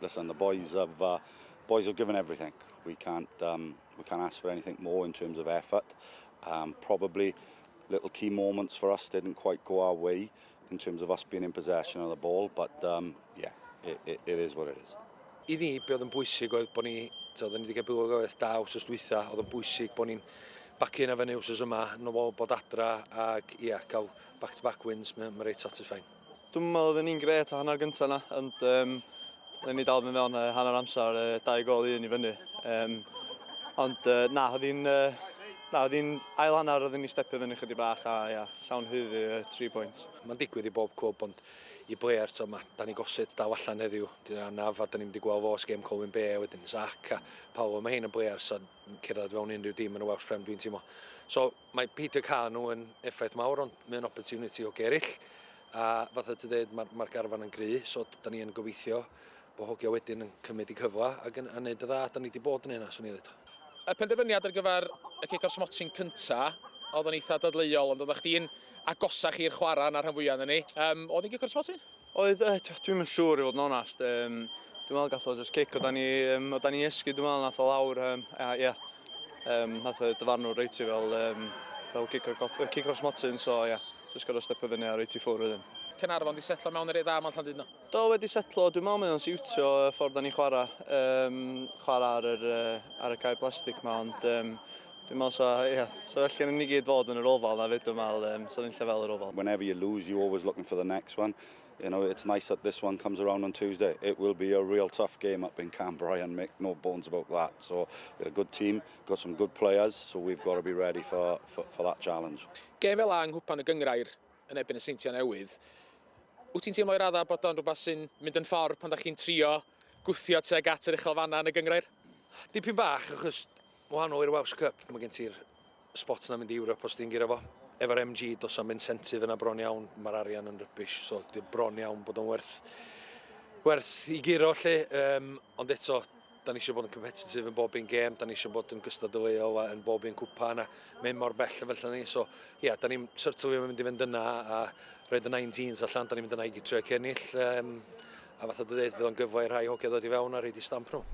Listen, the boys have given everything. We can't ask for anything more in terms of effort. Probably little key moments for us didn't quite go our way in terms of us being in possession of the ball, but yeah, it is what it is. I ni, be oedd yn bwysig oedd bod ni, oedden ni wedi cael buddugoliaeth da wsos dwytha, oedd yn bwysig bod ni'n bacio yna fyny wsos yma, nôl bod adra ac ia, cael back-to-back wins, mae'n ma reit satisfying. Dwi'n meddwl oedden ni'n grêt a hanner gyntaf na, ond oedden ni dal mynd mewn hanner amser, 2-1 i fyny. Ond na, oedd hi'n na, oedd hi'n ail hanner oedden ni stepio fyny chydig bach a ia, llawn haeddu 3 pwynt. Mae'n digwydd i bob clwb, ond i player, so mae Danny Gossett dal allan heddiw, di'n anaf, a da ni'n mynd i gweld fo gêm Colwyn Bay, wedyn Zac a Paolo, mae hein yn player so cerdded fewn unrhyw dîm yn y Welsh Prem, dwi'n teimlo. So mae peidio cael nhw yn effaith mawr, ond mae'n opportunity o eraill. A fatha ti dweud, mae'r ma garfan yn gry, so da ni yn gobeithio bod hogia wedyn yn cymryd i cyfle ac yn neud y dda. Da ni wedi bod yn hynna, swn i ddweud. Y penderfyniad ar gyfer y cic o'r smotyn cynta, oedd yn eitha dadleuol, ond oeddech chdi'n agosach i'r chwarae na'r rhan fwyaf ni. Oedd hi'n cic o'r smotyn? Oedd, dwi'n yn siŵr i fod yn onast. Dwi'n meddwl gath o just cic o dan i esgid, dwi'n meddwl nath o lawr, a, ia, nath y dyfarnwr reit i fel cic o'r smotyn, so ia, just gorfod stepio fyny a reit i ffwrdd wedyn. Caernarfon di setlo mewn yr ei dda mewn Llandudno? Do, wedi setlo. Dwi'n meddwl mae o'n siwtio y ffordd da ni'n chwarae, chwarae ar y cae plastig ma, ond dwi'n meddwl so, ia, so felly ni gyd fod yn yr ofal na fyd, dwi'n meddwl, so ni'n lle fel yr ofal. Whenever you lose, you're always looking for the next one. It's nice that this one comes around on Tuesday. It will be a real tough game up in Cambrian, make no bones about that. So they're a good team, got some good players, so we've got to be ready for that challenge. Gêm fel yng Nghwpan y Gynghrair yn erbyn y Seintiau Newydd, wyt ti'n teimlo i radda bod o'n rhywbeth sy'n mynd yn ffordd pan da chi'n trio gwthio tuag at yr uchelfanna yn y gynghrair? Dipyn bach, achos wahanol i'r Welsh Cup, mae gen ti'r spot na mynd i Ewrop os ti'n guro fo. Efo'r MG, dos am incentive yna bron iawn, mae'r arian yn rubbish, so di bron iawn bod o'n werth i guro lle. Ond eto, da ni eisiau bod yn competitive yn bob un gêm, da ni eisiau bod yn gystadleuol a yn bob un cwpan a mynd mor bell yn felly ni. So, ia, yeah, da ni'n certainly yn mynd i fynd yna a roed y 19s allan, da ni'n mynd yna i trio ennill. A fatha dwi dweud, fydd o'n gyfle i rhai hogia ddod i fewn a rhoid i stamp nhw.